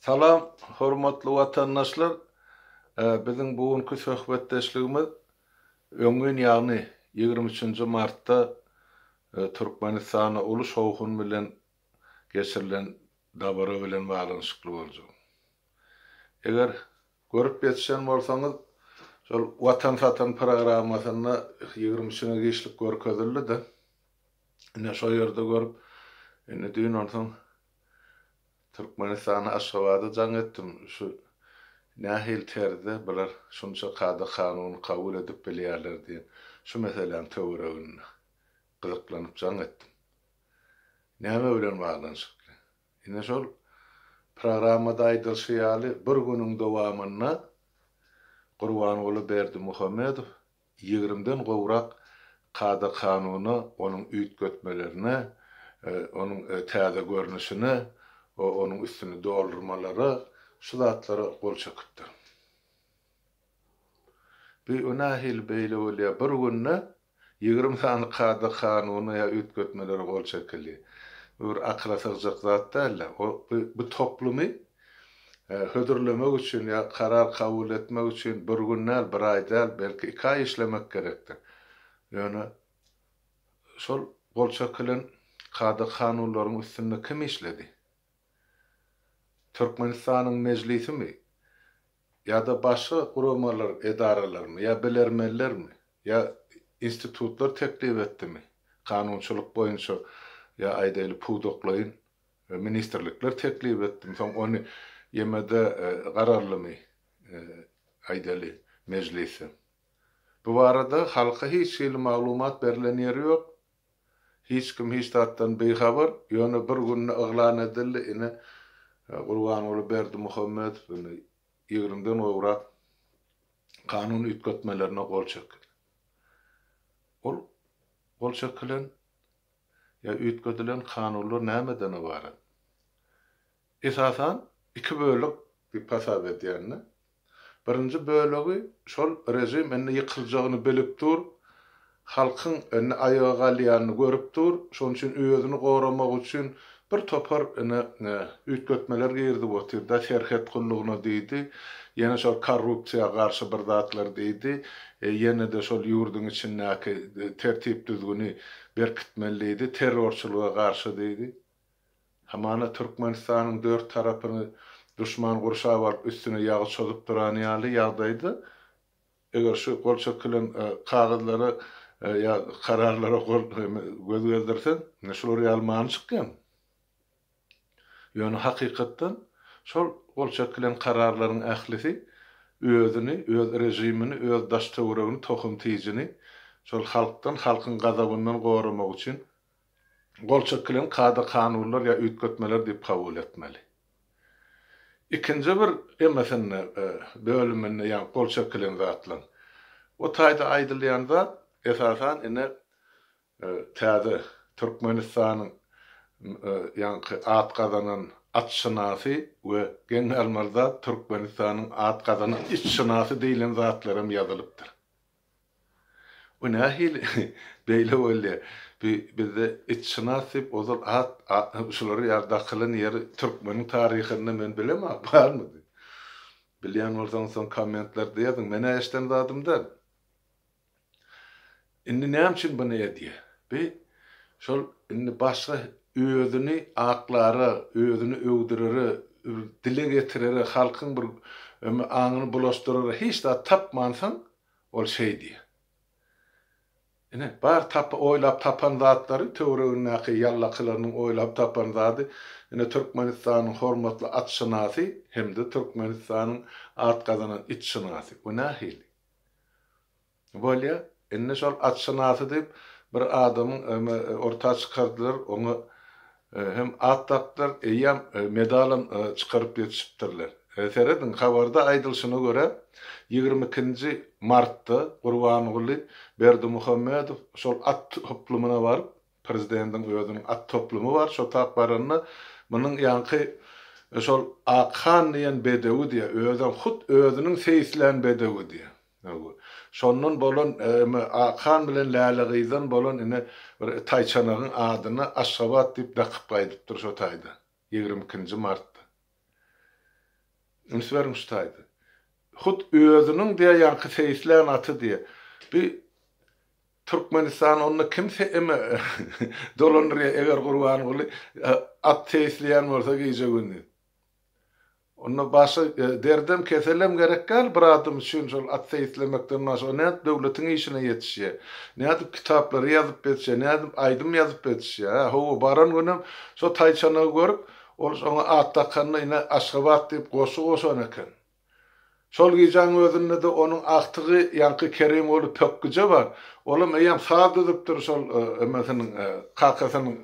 Salam hormatly watandaşlar! Biziň bu günki söhbetdeşligimiz öňňin ýagny 23-nji martda Türkmenistanda uly şowhun bilen geçirilen dabara bilen baglanyşykly boljak. Eger görüp ýetişen bolsaňyz, şol Watan satan programmasynda 23-ne giçlik görkezildi-de. Ine şo ýerde görüp, indi düýn onsoň Türkmenistana Aşgabada jaň etdim, şu nähili terzde bular şunça kada-kanuny kabul edip bilýärler diýen şu meseläň töwereginde gyzyklanyp jaň etdim. Näme bilen baglanyşykly? Ine şol programmada aýdylyşy ýaly bir günüň dowamynda Gurbanguly Berdimuhamedow ýigrimden gowrak kada-kanuna, onuň üýtgetmelerine, onuň täze görnüşine, onuň üstüni doldurmalara, şu zatlara gol çekipdir. Bu o nähili beýle bolýar? Bir günde 20 sany kada-kanuna ýa üýtgetmelere gol çekildi. Bu bir akyla sygjak zat däl-de. O bu toplumy Hödürlemek üçin ýa karar kabul etmek üçin bir gün däl, bir aý däl, belki iki aý işlemek gerekdir. Ýöne şol gol çekilen kada-kanunlaryň üstünde kim işledi? Türkmenistanyň Mejlisimi ýa-da başga guramalar, edaralarmy ýa bilermenlermi ýa institutlar teklip etdimi? Kanunçylyk boýunça ýa aýdaýly pudaklaýyn Ministrlikler teklip etdim, soň ony ýemede gararlymy aýdaly mejlisde. Bu barada halka hiç hili maglumat berlen ýeri ýok. Hiç kim hiç zatdan bihabar. Ýöne bir günde yglan edildi, ine Gurbanguly Berdimuhamedow ine ýigrimden gowrak kanun üýtgetmelerine gol çekdi. Ol gol çekilen Ýa üýtgedilen kanunlar nämeden ybarat? Esasan, iki bölek diýip hasap edýän-de. Birinji bölegi şol režim indi ýykyljagyny bilip dur, halkyň indi aýaga galýanyny görüp dur, şonuň üçin özüni goramak üçin bir topar ine üýtgetmeler girizip otyr-da, serhet gullugyna diýdi, ýene şol korrupsiýa garşy bir zatlar diýdi, ýene-de şol ýurduň içindäki tertip-düzgüni berkitmeli diýdi, terrorçylyga garşy diýdi. Hamana Türkmenistanyň dört tarapyny duşman gurşap alyp üstüne ýagy çozup duran ýaly ýagdaýda eger şu gol çekilen kagyzlara ýa kararlara gol göz gezdirseň ine şular ýaly many çykýar. Ýöne hakykatdan şol gol çekilen kararlaryň ählisi özüni, öz režimini, öz daş-töweregini, tohum-tijini şol halkdan, halkyň gazabyndan goramak üçin gol çekilen kada-kanunlar ýa üýtgetmeler diýip kabul etmeli. Ikinji bir emesinde, bölüminde ýa gol çekilen zatlaryň o taýda aýdylýan zat esasan ine Täze Türkmenistanyň ýaňky at gazanan atşynasy we geň galmaly zat Türkmenistanyň at gazanan itşynasy diýlen zatlaram ýazylypdyr. Bu nähili beýle bolýar? Bi bizde itşynas diýip ozal at şular ýaly dakylan ýeri türkmeniň taryhynda men bilemok barmydy? Bilýän bolsaňyz soň kommentlerde ýazyň. Men-ä eşden zadym däl. Indi näme üçin buny edýär? Bi şol indi başga özüni aklara, özüni öwdürere, dile getirere, halkyň bir aňyny bulaşdyrara hiç zat tapmansoň, ol şeý diýýär. Ine, bar tap oýlap tapan zatlary, töweregindäki ýallakylarynyň oýlap tapan zady, ine, Türkmenistanyň hormatly atşynasy hem-de Türkmenistanyň at gazanan itşynasy. Bu nähili? Bolýa, indi şol atşynasy diýip bir adamyň orta çykardylar, oňa hem at dakdylar, eýýäm medalam çykaryp ýetişipdirler. Serediň, habarda aýdylyşyna görä, 22-nji martda Gurbanguly Berdimuhamedow şol at toplumyna baryp, Prezidentiň özüniň at toplumy bar, şo tap baranda munuň ýaňky şol Akhan diýen bedewi diýýär, özem hut özüniň seýislän bedewi diýýär. Hawa. Şondan bolan eme Akhan bilen Läle gyzdan bolan ine bir taýçanagyň adyna Aşgabat diýip dakyp gaýdypdyr şo taýda, 22-nji martda. Üns beriň şu taýda. Hut özüniň diýýär ýaňky seýislän aty diýýär. Bi Türkmenistan onda kim eme dolandyrýar eger Gurbanguly at seýisleýän bolsa gije-gündiz. Onda başga derdem keselem gerek däl bir adam üçin şol at seýislemekden başga o nädip döwletiň işine ýetişýär. Nädip kitaplary ýazyp ýetişýär, nädip aýdym ýazyp ýetişýär. Hä hawa baran günem şo taýçanagy görüp ol şoňa at dakanda ine Aşgabat diýip goşgy goşan eken. Şol gijäň özünde-de onuň agtygy ýaňky Kerimguly pökgüje bar. Olam eýýäm saz düzüpdir şol emesiniň kakasynyň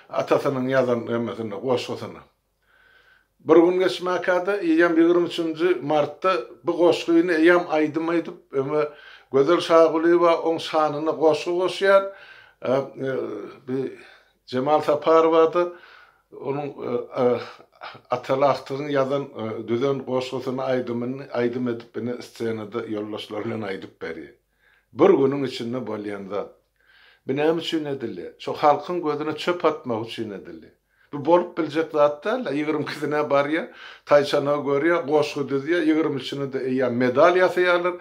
atasynyň ýazan emesine goşgusyna. Bir gün geçmäkä-de eýýäm 23-nji martda bu goşgyny eýýäm aýdym aýdyp öňe Gözel Şagulyýewa oň şanyna goşgy goşýar. Bi Jemal Saparowa-da Onuň Ataly agtygyň ýazan, düzen goşgusyny, aýdymyny aýdym edip ine ssenada ýoldaşlary bilen aýdyp berýär. Bir günüň içinde bolýan zat. Bu näme üçin edilýär? Şo halkyň gözüne çöp atmak üçin edilýär. Bu bolup biljek zat däl-de, ýigrimi ikisine barýar, taýçanagy görýär, goşgy düzýär, ýigrimi üçüne-de eýýäm medal ýasaýarlar,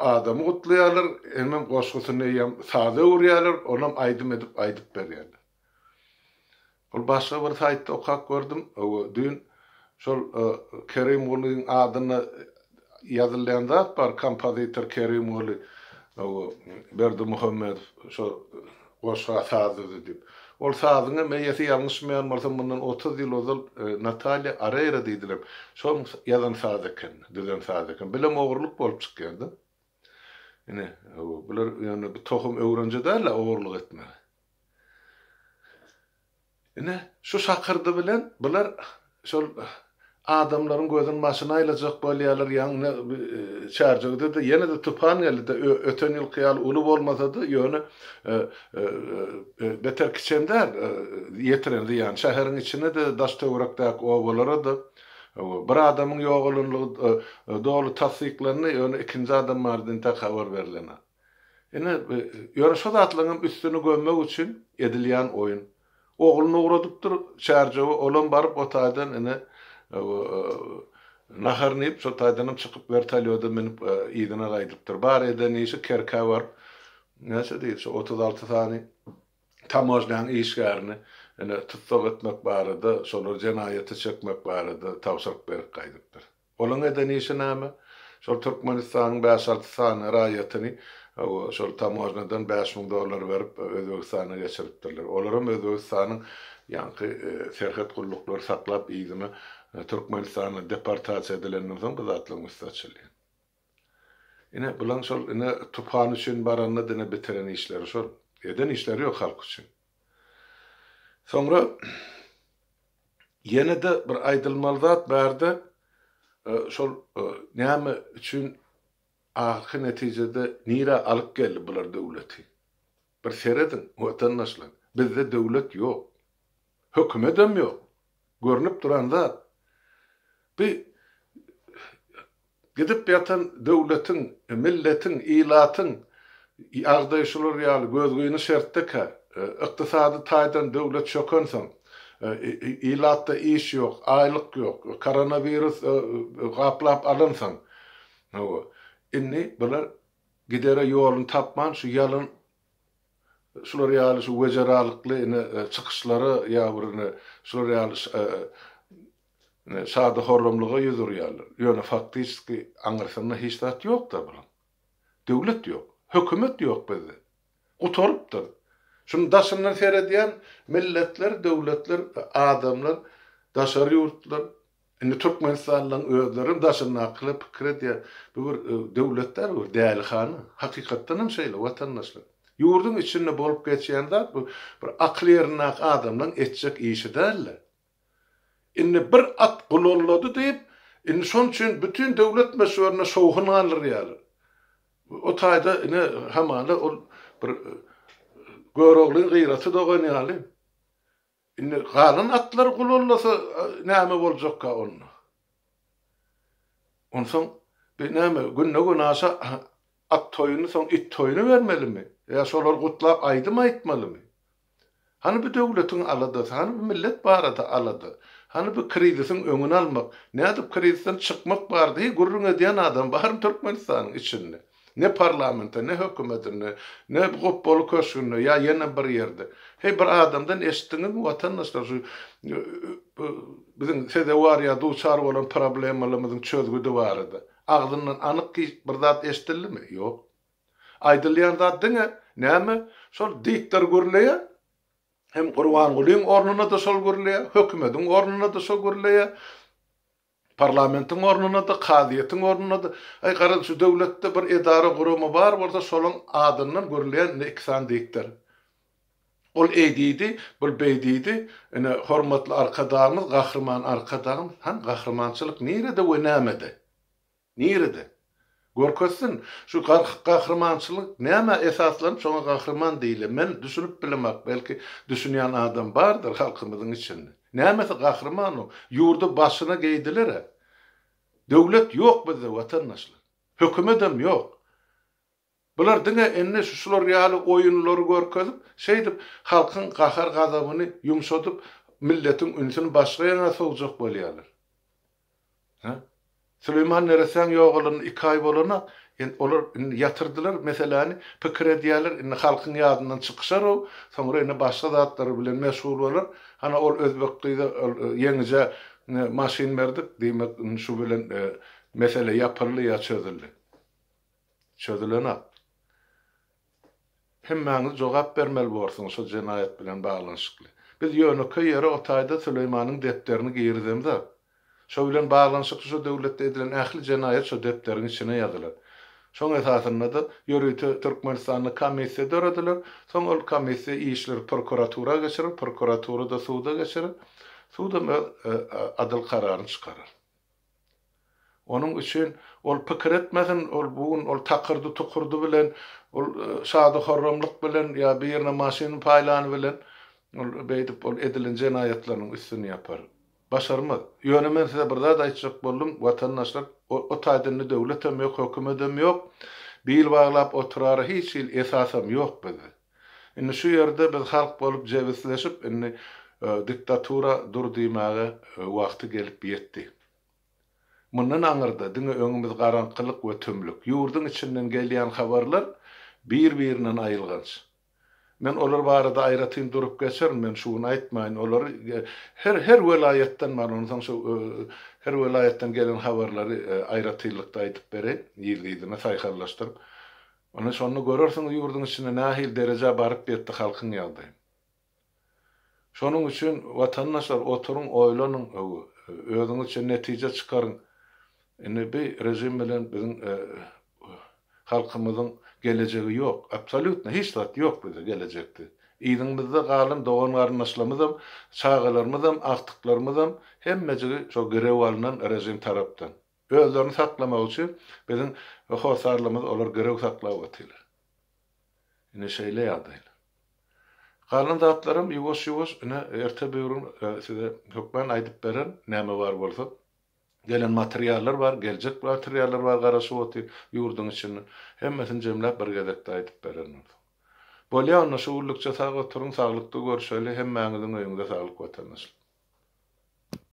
adamy gutlaýarlar, hemem goşgusyny eýýäm saza öwürýärler, onam aýdym edip aýdyp berýärler. Ol başga bir saýtda okap gördüm, düýn şol Kerimgulyň adyna ýazylýan zat bar, kompozitor Kerimguly Berdimuhamedow şo goşga saz düzdi diýip. Ol sazyň hem eýesi ýalňyşmaýan bolsam mundan 30 ýyl ozal Natalýa Areýra diýdiler. Şoň ýazan sazy eken, düzen sazy eken. Bilem ogurlyk bolup çykýar-da. Ine, bular ýöne bu tohum öwrenje däl-de ogurlyk etmegi. Ine, şu şakyrdy bilen bular şol adamlaryň gözüni başyna aýlajak bolýarlar. Ýaňy Çärjewde-de ýene-de tupan geldi-de, öten ýylky ýaly uly bolmasa-da, ýöne beter kiçem däl ýetiren zyýany. Şäheriň içine-de, daş-töwerekdäki obalara-da bir adamyň ýogalanlygy doly tassyklandy, ýöne ikinji adam barada entek habar berlenok. Ine, ýöne şo zatlaryňam üstüni gömmek üçin edilýän oýun. Ogluny ugradypdyr Çärjewe, olam baryp o taýdan ine, naharyny iýip, şo taýdanam çykyp wertolýoda münüp yzyna gaýdypdyr. Bar eden işi Kerkä baryp, näçe diýdi, şo 36 sany tamožnýanyň işgärini ine tussag etmek barada, şolary jenaýata çekmek barada tabşyryk berip gaýdypdyr. Olaň eden işi näme? Şol Türkmenistanyň bäş-alty sany raýatyny şol tamožnyadan 5000 dollar berip Özbegistana geçiripdirler. Olaram Özbegistanyň ýaňky serhet gulluklary saklap yzyna Türkmenistana deportasiýa edilenden soň bu zatlaryň üsti açylýar. Ine bulaň şol ine tupan üçin baranda ine bitiren işleri şol. Eden işleri ýok halk üçin. Soňra Ýene-de bir aýdylmaly zat bärde şol näme üçin ahyrky netijede nirä alyp geldi bular döwleti. Bir serediň watandaşlar, bizde döwlet ýok. Hökümetem ýok. Görnüp duran zat. Bi Gidip ýatan döwletiň, milletiň, ilatyň ýagdaýy şular ýaly gözgyny şertdekä, ykdysady taýdan döwlet çökensoň, ilatda iş ýok, aýlyk ýok, koronawirus gaplap alynsoň, hawa, indi bular gidere ýoluny tapman şu ýalan şular ýaly şu wejeralykly ine çykyşlara ýa bir ine şular ýaly ine şady-horramlyga ýüz urýarlar. Ýöne faktiçeski aňyrsynda hiç zat ýok-da bulaň. Döwlet ýok. Hökümet ýok bizde. Gutarypdyr. Şuny daşyndan seredýän milletler, döwletler, adamlar, daşary ýurtlar, Indi türkmenistanlylaryň özlerem daşyndakylar pikir edýär, bu bir döwlet däl, bu bir dälihana. Hakykatdan hem şeýle, watandaşlar. Ýurduň içinde bolup geçýän zat bu bir akyl ýerindäki adamlaryň etjek işi däl-de. Indi bir at gulallady diýip, indi şonuň üçin bütin döwlet möçberinde şowhun galdyrýarlar. O taýda ine hamala ol bir Göroglyň gyraty dogan ýaly. Indi galan atlar gulallasa näme boljakka onda? Onsoň bi näme günde-günaşa at toýuny soň it toýuny bermelimi? Ýa şolary gutlap aýdym aýtmalymy? Hany bu döwletiň aladasy, hany bu millet barada alada? Hany bu krizisiň öňüni almak, nädip krizisden çykmak barada hiý gürrüň edýän adam barmy Türkmenistanyň içinde? Ne parlamentde, ne hökümetinde, ne Gopbaly köşgünde ýa ýene bir ýerde. Heý bir adamdan eşitdiňizmi watandaşlar şu biziň sezewar ýa duçar bolan problemalarymyzyň çözgüdi barada? Agzyndan anyk bir zat eşidildimi? Ýok. Aýdylýan zat diňe näme? Şol diktor gürleýär. Hem Gurbangulyň ornuna-da şol gürleýär, hökümediň ornuna-da şo gürleýär. Parlamentiň ornuna-da, kazyýetiň ornuna-da. Aý, garaz, şu döwletde bir edara, gurama bar bolsa, şolaň adyndan gürleýän ine iki sany diktor. Ol eý diýdi, bul beý diýdi. Ine, hormatly Arkadagymyz, Gahryman Arkadagymyz. Hany, gahrymançylyk nirede we nämede? Nirede? Görkezsin. Şu gahrymançylyk nämä esaslanyp şoňa gahryman diýilýär? Men düşünip bilemok, belki düşünýän adam bardyr halkymyzyň içinde. Nämesi gahryman o? Ýurdy başyna geýdiler-ä. Döwlet ýok bizde watandaşlar. Hökümetem ýok. Bular diňe indi şular ýaly oýunlary görkezip, şeýdip halkyň gahar-gazabyny ýumşadyp, milletiň ünsüni başga ýaňa sowjak bolýarlar. Hä? Süleýman neressäň ýogalanyna iki aý bolana, indi olar indi ýatyrdylar meseläni, pikir edýärler, indi halkyň ýadyndan çykyşar-ow, soňra indi başga zatlar bilen meşgul bolar. Hana ol özbek gyza, ol ýeňijä maşyn berdik, diýmek indi şu bilen mesele ýapyldy ýa çözüldi. Çözülenok. Hemmäňiz jogap bermeli borsuňyz şo jenaýat bilen baglanyşykly. Biz ýönekeý ýere o taýda Süleýmanyň depderini girizemzok. Şo bilen baglanyşykly şo döwletde edilen ähli jenaýat şo depderiň içine ýazylar. Şoň esasynda-da ýörite Türkmenistanda komissiýa dörediler. Soň ol komissiýa işleri prokuratura geçirer, prokuratura-da suda geçirer. Sudam öz adyl kararyny çykarar. Onuň üçin ol pikir etmesin, ol bu gün ol takyrdy-tukurdy bilen, ol şady-horramlyk bilen ýa birine maşyn paýlany bilen ol beýdip ol edilen jenaýatlarynyň üstüni ýapar. Başarmaz. Ýöne men size bir zat aýtjak boldum, watandaşlar, o taýda indi döwletem ýok, hökümetem ýok, bil baglap oturara hiç hili esasam ýok bizde. Indi şu ýerde biz halk bolup jebisleşip indi diktatura dur diýmäge wagty gelip ýetdi. Mundan aňyrda diňe öňümiz garaňkylyk we tümlük. Ýurduň içinden gelýän habarlar bir-birinden aýylganç. Men olar barada aýratyn durup geçerin, men şu gün aýtmaýyn olary. Her her welaýatdan bar, onsoň şu her welaýatdan gelen habarlary aýratynlykda aýdyp bereýin, yzly-yzyna saýhallaşdyryp. Ine şonda görersiňiz ýurduň içinde nähili derejä baryp ýetdi halkyň ýagdaýy. Şonuň üçin watandaşlar oturyň oýlanyň özüňizçe netije çykaryň. Indi bi režim bilen biziň halkymyzyň gelejegi ýok. Absolýutno hiç zat ýok bizde gelejekde. Yzyňyzda galan dogan garyndaşlarymyzam, çagalarymyzam, agtyklarymyzam hemmejigi şo girew alnan režim tarapdan. Özlerini saklamak üçin biziň hossarlarymyzy olar girew saklap otyrlar. Ine şeýle ýagdaýlar. Galan zatlaram ýuwaş-ýuwaş ine erte-böwrün size hökman aýdyp bererin, näme bar bolsa. Gelen materiallar bar, geljek materiallar bar garaşyp otyr ýurduň içinde. Hemmesini jemläp bir gezekde aýdyp bererin onsoň. Bolýa onda şu günlükçe sag oturyň, saglykda görşeli, hemmäňiziň öýüňize saglyk watandaşlar.